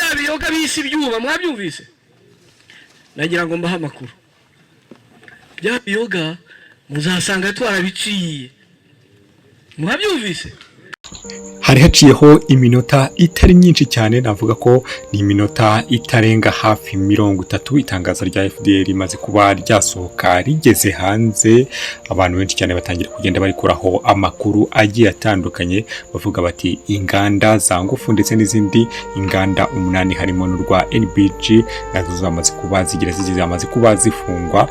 Bya biyoga bise ibyuma, mwabyumvise? Nagira ngo mbahe amakuru. Bya biyoga muzasanga twarabiciye, mwabyumvise? Hari haciyeho iminota itari myinshi cyane, navuga ko ni iminota itarenga hafi 30, itangazo rya FDA rimaze kuba ryasohoka rigeze hanze. Abantu benshi cyane batangira kugenda barikuraho amakuru agiye atandukanye, bavuga bati inganda za Ngufu ndetse n'izindi inganda umunani harimo n'urwa NBG nazo zamaze kuba zigira zamaze kuba zifungwa.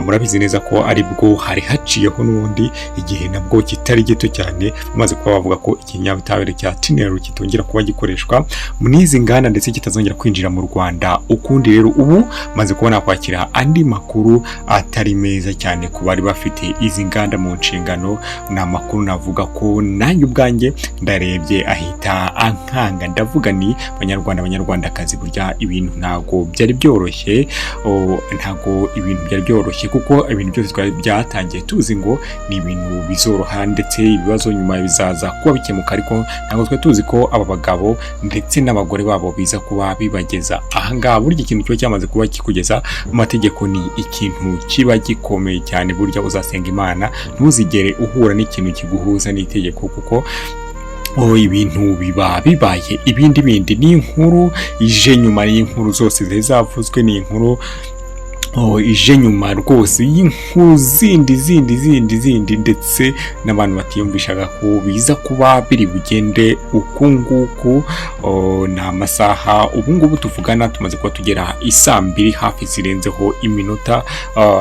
Murabizi neza ko aribwo hari haciyeho n'ubundi igihe nabwo kitari gito cyane bamaze kuba bavuga ko ikinyabutabire cya Tinel kitongera kuba gikoreshwa muri izi nganda ndetse kitazongera kwinjira mu Rwanda ukundi. Rero ubu maze kubona kwakira andi makuru atari meza cyane ku bari bafite izi nganda mu nshingano. Ni amakuru navuga ko nanjye ubwanjye ndarebye ahita ankanga. Ndavuga ni Banyarwanda, Banyarwandakazi, burya ibintu ntago byari byoroshye. Ntago ibintu byari byoroshye, kuko ibintu byose twari byatangiye tuzi ngo ni ibintu bizoroha ndetse ibibazo nyuma bizaza kuba bikemuka, ariko ntabwo twari tuzi ko aba bagabo ndetse n'abagore babo biza kuba bibageza ahangaha. Burya ikintu kiba cyamaze kuba kikugeza mu mategeko ni ikintu kiba gikomeye cyane. Burya uzasenga Imana ntuzigere uhura n'ikintu kiguhuza n'itegeko, kuko ibintu biba bibaye ibindi bindi. Ni inkuru ije nyuma y'inkuru zose zari zavuzwe, ni inkuru ije nyuma rwose y'inkuru zindi zindi zindi zindi, ndetse n'abantu batiyumvishaga ko biza kuba biri bugende uku nguku. Ni amasaha ubu ngubu tuvugana tumaze kuba tugera isaa 2 hafi zirenzeho iminota,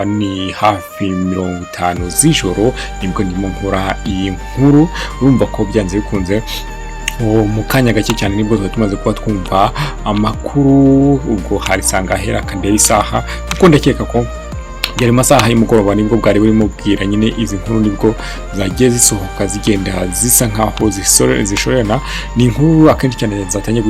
ni hafi 50 z'ijoro nibwo ndimo nkora iyi nkuru. Urumva ko byanze bikunze mu kanya gake cyane nibwo twari tumaze kuba twumva amakuru. Ubwo hari sangahera kandeba isaha, kuko ndakeka ko yari masaha y'umugoroba nibwo bwari burimo bwira nyine. Izi nkuru nibwo zagiye zisohoka zigenda zisa nkaho zishorerana. Ni inkuru akenshi cyane zatangiye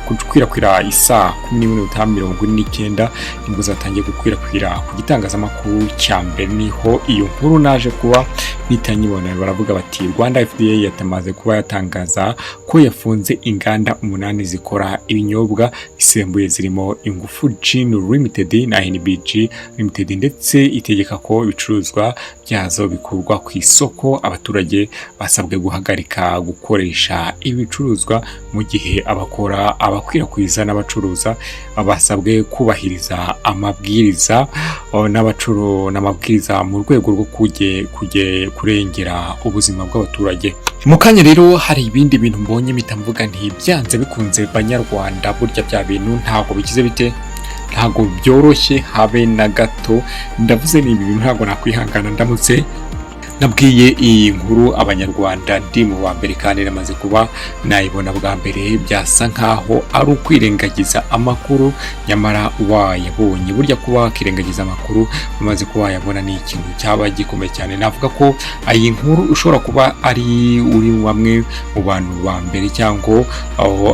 gukwirakwira isaa 10:49, nibwo zatangiye gukwirakwira ku gitangazamakuru cya mbere. Niho iyo nkuru naje kuba mpita nyibona. Baravuga bati Rwanda FDA yatamaze kuba yatangaza ko yafunze inganda umunani zikora ibinyobwa bisembuye zirimo Ingufu Gin Limited na NBG Limited, ndetse itegeka ko ibicuruzwa byazo bikurwa ku isoko. Abaturage basabwe guhagarika gukoresha ibicuruzwa, mu gihe abakora, abakwirakwiza n'abacuruza basabwe kubahiriza amabwiriza n'amabwiriza mu rwego rwo kurengera ubuzima bw'abaturage. Mu kanya rero hari ibindi bintu mbonye mpita mvuga nti byanze bikunze, Banyarwanda, burya bya bintu ntabwo bikize bite, ntabwo byoroshye habe na gato. Ndavuze ni ibi bintu ntabwo nakwihangana ndamutse nabwiye iyi nkuru Abanyarwanda ndi mu wa mbere kandi namaze kuba nayibona bwa mbere. Byasa nkaho ari ukwirengagiza amakuru nyamara wayabonye. Burya kuba wakirengagiza amakuru umaze kuba wayabona ni ikintu cyaba gikomeye cyane. Navuga ko iyi nkuru ushobora kuba ari uri bamwe mu bantu ba mbere, cyangwa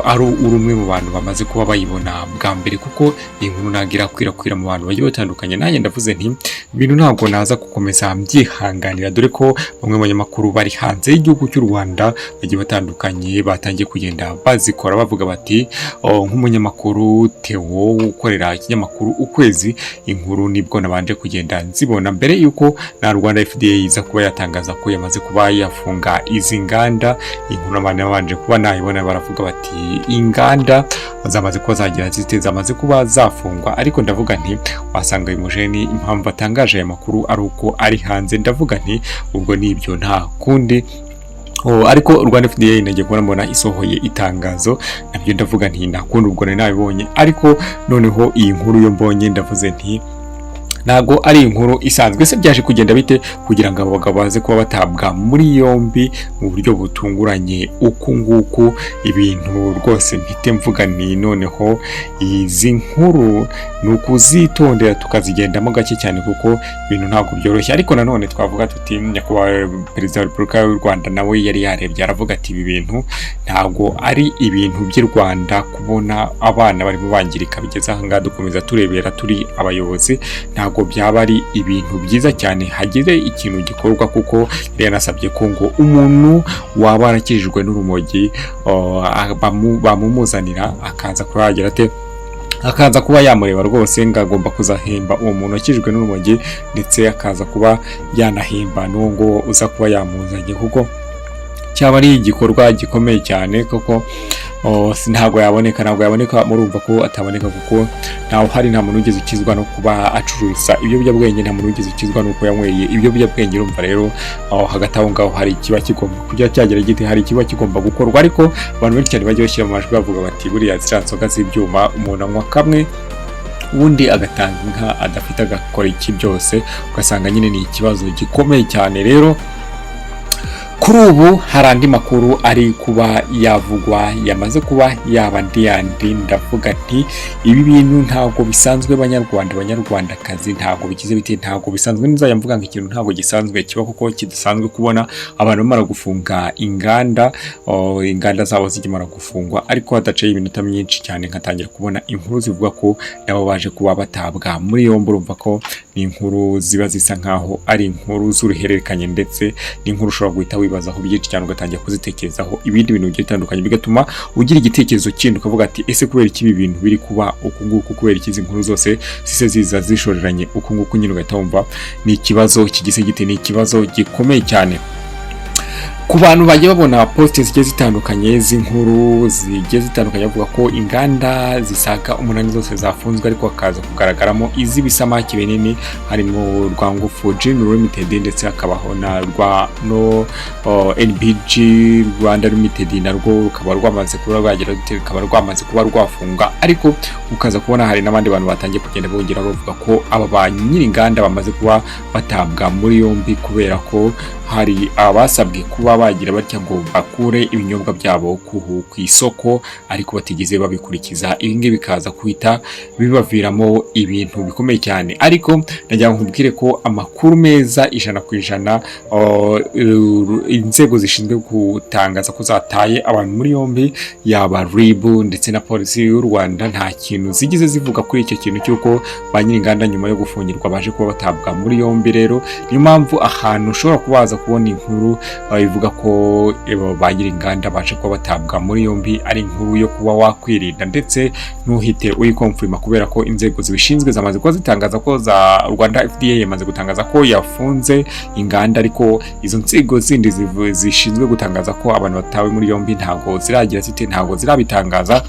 ari uri umwe mu bantu bamaze kuba bayibona bwa mbere, kuko iyi nkuru ntabwo irakwirakwira mu bantu bagiye batandukanye. Nanjye ndavuze nti ibintu ntabwo naza gukomeza mbyihanganira, dore ko bamwe mu banyamakuru bari hanze y'igihugu cy'u Rwanda bagiye batandukanye batangiye kugenda bazikora, bavuga bati nk'umunyamakuru Theo ukorera ikinyamakuru Ukwezi, inkuru nibwo nabanje kugenda nzibona mbere yuko na Rwanda FDA iza kuba yatangaza ko yamaze kuba yafunga izi nganda. Inkuru abantu babanje kuba nayibona, baravuga bati inganda zamaze kuba zagira zite, zamaze kuba zafungwa. Ariko ndavuga nti wasanga uyu mujeni impamvu atangaje aya makuru ari uko ari hanze. Ndavuga nti ubwo nibyo, nta kundi. Ariko Rwanda FDA nagiye kubona mbona isohoye itangazo, nabyo ndavuga nti nta kundi, ubwo nari nabibonye. Ariko noneho iyi nkuru yo mbonye ndavuze nti ntabwo ari inkuru isanzwe. Se byaje kugenda bite kugira ngo abo bagabo baze kuba batabwa muri yombi mu buryo butunguranye uku nguku? Ibintu rwose mpite mvuga ni noneho izi nkuru ni ukuzitondera tukazigendamo gake cyane, kuko ibintu ntabwo byoroshye. Ariko nanone twavuga tuti Nyakubahwa Perezida wa Repubulika y'u Rwanda nawe yari yarebye aravuga ati ibi bintu ntabwo ari ibintu by'i Rwanda, kubona abana barimo bangirika bigeze aha ngaha dukomeza turebera turi abayobozi, ntabwo Ntabwo byaba ari ibintu byiza cyane, hagire ikintu gikorwa, kuko yari yanasabye ko ngo umuntu waba warakijijwe n'urumogi bamumuzanira, akaza kuba yagira ate, akaza kuba yamureba rwose, ngo agomba kuzahemba uwo muntu wakijijwe n'urumogi, ndetse akaza kuba yanahemba n'uwo nguwo uza kuba yamuzanye, kuko cyaba ari igikorwa gikomeye cyane, kuko ntabwo yaboneka, ntabwo yaboneka. Murumva ko ataboneka kuko ntawe uhari, nta muntu wigeze ukizwa no kuba acuruza ibiyobyabwenge, nta muntu wigeze ukizwa n'uko yanyweye ibiyobyabwenge. Urumva rero hagati aho ngaho hari ikiba kigomba kujya cyagira giti, hari ikiba kigomba gukorwa. Ariko abantu benshi cyane bajya bashyira mu majwi bavuga bati: "Buriya ziriya nzoga z'ibyuma umuntu anywa kamwe, ubundi agatanga inka adafite, agakora iki byose", ugasanga nyine ni ikibazo gikomeye cyane. Rero kuri ubu hari andi makuru ari kuba yavugwa, yamaze kuba yaba andi yandi. Ndavuga nti ibi bintu ntabwo bisanzwe, Banyarwanda, Banyarwandakazi, ntabwo bigize biti, ntabwo bisanzwe. Nzajya mvuga ngo ikintu ntabwo gisanzwe kiba, kuko kidasanzwe kubona abantu bamara gufunga inganda, inganda zabo zikimara gufungwa, ariko hadaciye iminota myinshi cyane nkatangira kubona inkuru zivuga ko nabo baje kuba batabwa muri yombi. Urumva ko ni inkuru ziba zisa nkaho ari inkuru z'uruhererekanye, ndetse n'inkuru ushobora guhita wibazaho byinshi cyane, ugatangira kuzitekerezaho ibindi bintu bigiye bitandukanye, bigatuma ugira igitekerezo kindi, ukavuga ati: "Ese kubera iki ibi bintu biri kuba uku nguku? Kubera iki izi nkuru zose zise ziza zishoreranye uku nguku?" Nyine ugahita wumva ni ikibazo kigize gite, ni ikibazo gikomeye cyane. Ku bantu bagiye babona post zigiye zitandukanye z'inkuru zigiye zitandukanye bavuga ko inganda zisaga 8 zose zafunzwe, ariko hakaza kugaragaramo iz'ibisamaki binini, harimo Rwangufu Gin Limited, ndetse hakabaho na rwa no NBG Rwanda Limited, narwo rukaba rwamaze kuba rwagira, rukaba rwamaze kuba rwafunga. Ariko ukaza kubona hari n'abandi bantu batangiye kugenda bongera bavuga ko aba ba nyir'inganda bamaze kuba batabwa muri yombi, kubera ko hari abasabwe kuba bagira batya ngo bakure ibinyobwa byabo ku isoko, ariko batigeze babikurikiza. Ibi ngibi bikaza guhita bibaviramo ibintu bikomeye cyane. Ariko nagira ngo nkubwire ko amakuru meza 100%, inzego zishinzwe gutangaza ko zataye abantu muri yombi, yaba RIB ndetse na polisi y'u Rwanda, nta kintu zigeze zivuga kuri icyo kintu cy'uko ba nyir'inganda nyuma yo gufungirwa baje kuba batabwa muri yombi. Rero niyo mpamvu ahantu ushobora kubaza kubona inkuru ivuga ko ba nyir'inganda baje kuba batabwa muri yombi ari inkuru yo kuba wakwirinda, ndetse ntuhite uyiconfirma, kubera ko inzego zibishinzwe zamaze kuba zitangaza ko za Rwanda FDA yamaze gutangaza ko yafunze inganda, ariko izo nzego zindi zishinzwe gutangaza ko abantu batawe muri yombi ntabwo ziragira zite, ntabwo zirabitangaza.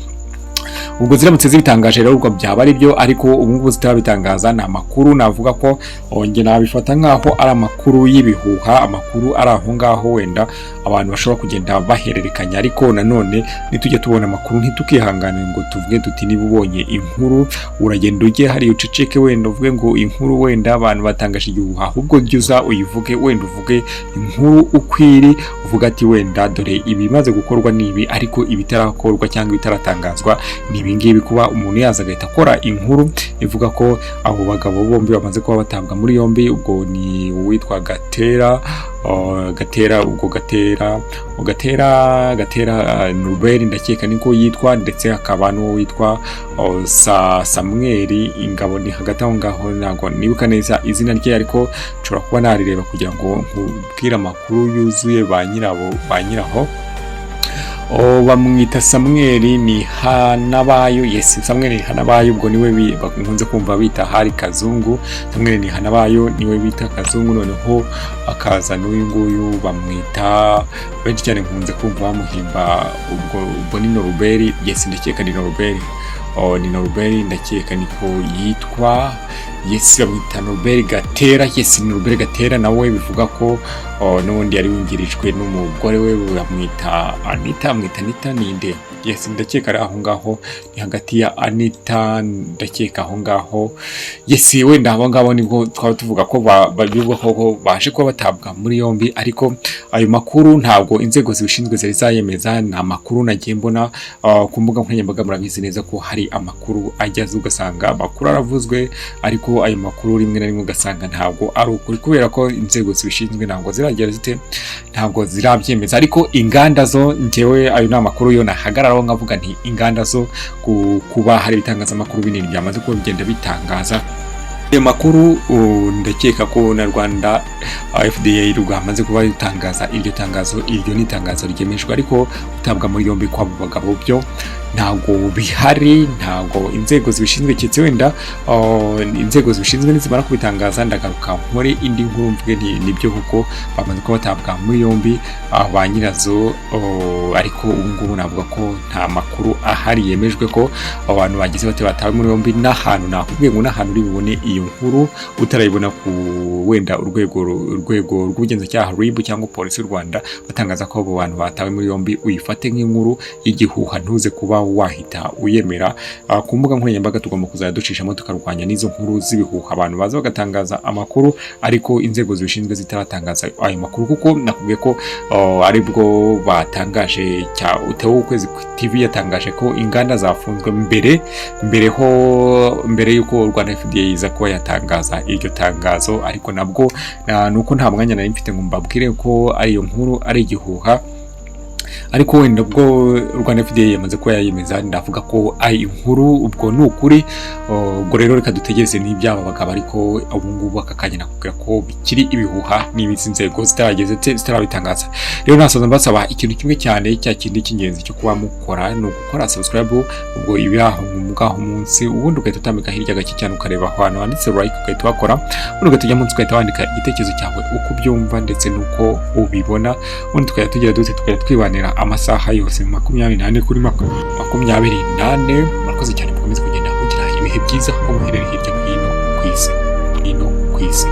Ubwo ziramutse zibitangaje rero ubwo byaba ari byo, ariko ubu ngubu zitarabitangaza, ni amakuru navuga ko njye nabifata nk'aho ari amakuru y'ibihuha, amakuru ari aho ngaho wenda abantu bashobora kugenda bahererekanya. Ariko nanone nitujya tubona amakuru ntitukihangane ngo tuvuge tuti niba ubonye inkuru uragenda ujye hariya uceceke, wenda uvuge ngo inkuru wenda abantu batangaje igihuha. Ahubwo jya uza uyivuge, wenda uvuge inkuru uko iri, uvuga ati: "Wenda dore ibimaze gukorwa ni ibi, ariko ibitarakorwa cyangwa ibitaratangazwa ni ibi ngibi." Kuba umuntu yaza agahita akora inkuru ivuga ko abo bagabo bombi bamaze kuba batabwa muri yombi, ubwo ni uwitwa Gatera, Gatera, ubwo Gatera Norbert ndakeka niko yitwa, ndetse hakaba n'uwitwa Samuel Ingabo. Ni hagati aho ngaho, ntabwo nibuka neza izina rye, ariko nshobora kuba narireba kugira ngo nkubwire amakuru yuzuye. Ba nyirabo, ba nyiraho bamwita Samuel ni Hanabayo. Yes, Samuel ni Hanabayo, ubwo niwe bakunze kumva bita hari Kazungu. Samuel ni Hanabayo niwe bita Kazungu. Noneho akaza n'uyu nguyu bamwita, benshi cyane nkunze kumva bamuhimba, ubwo ni Norbert. Yes, ndakeka ni Norbert. Ni Norbert ndakeka niko yitwa. Yes, bamwita Norbert Gatera. Yes, ni Norbert Gatera, nawe bivuga ko n'ubundi yari wungirijwe n'umugore we bamwita Anita, bamwita Anita ninde? Yes, ndakeka ari aho ngaho, ni hagati ya Anita ndakeka aho ngaho. Yes, wenda abo ngabo nibwo twaba tuvuga ko bivuga ko baje kuba batabwa muri yombi, ariko ayo makuru ntabwo inzego zibishinzwe zari zayemeza. Ni amakuru nagiye mbona ku mbuga nkoranyambaga. Murabizi neza ko hari amakuru ajya aza ugasanga amakuru aravuzwe, ariko ayo makuru rimwe na rimwe ugasanga ntabwo ari ukuri, kubera ko inzego zibishinzwe ntabwo ziragera zite, ntabwo zirabyemeza. Ariko inganda zo, njyewe ayo ni amakuru yo nahagararaho nkavuga nti inganda zo kuba hari ibitangazamakuru binini byamaze kuba bigenda bitangaza. Ayo makuru ndakeka ko na Rwanda FDA rwamaze kuba rutangaza iryo tangazo. Iryo ni itangazo ryemejwe, ariko gutabwa muri yombi kw'abo bagabo byo ntabwo bihari, ntabwo inzego zibishinzwe, keretse wenda inzego zibishinzwe nizimara kubitangaza ndagaruka nkore indi nkuru mvuge nti nibyo kuko bamaze kuba batabwa muri yombi ba nyirazo. Ariko ubu ngubu navuga ko nta makuru ahari yemejwe ko abantu bagize bate, batawe muri yombi. N'ahantu nakubwiye ngo n'ahantu uri bubone iyo nkuru utarayibona ku wenda urwego rw'ubugenzacyaha RIB cyangwa polisi y'u Rwanda batangaza ko abo bantu batawe muri yombi, uyifate nk'inkuru y'igihuha, ntuze kuba wahita uyemera. Ku mbuga nkoranyambaga tugomba kuzajya ducishamo tukarwanya n'izo nkuru z'ibihuha, abantu baza bagatangaza amakuru ariko inzego zibishinzwe zitaratangaza ayo makuru, kuko nakubwiye ko aribwo batangaje cya Utewo Ukwezi TV yatangaje ko inganda zafunzwe mbere ho mbere y'uko Rwanda FDA iza kuba yatangaza iryo tangazo. Ariko nabwo nuko nta mwanya nari mfite ngo mbabwire ko ari iyo nkuru ari igihuha, ariko wenda ubwo Rwanda FDA yamaze kuba yayemeza, ndavuga ko ari inkuru, ubwo ni ukuri. Ubwo rero reka dutegereze n'ibyaba bagabo, ariko ubu ngubu aka kanya nakubwira ko bikiri ibihuha niba izi nzego zitarageze zitarabitangaza. Rero nasoza mbasaba ikintu kimwe cyane, cya kindi cy'ingenzi cyo kuba mukora, ni ugukora subscribe, ubwo ibi aho ngaho munsi, ubundi ugahita utambika hirya gake cyane ukareba ahantu handitse like, ugahita wakora, ubundi ugahita ujya munsi ugahita wandika igitekerezo cyawe uko ubyumva ndetse n'uko ubibona, ubundi tukajya tugira dute, tukajya twibanira amasaha yose 24 kuri 24. Murakoze cyane, mukomeze kugenda mugira ibihe byiza aho muherereye hirya no hino ku isi.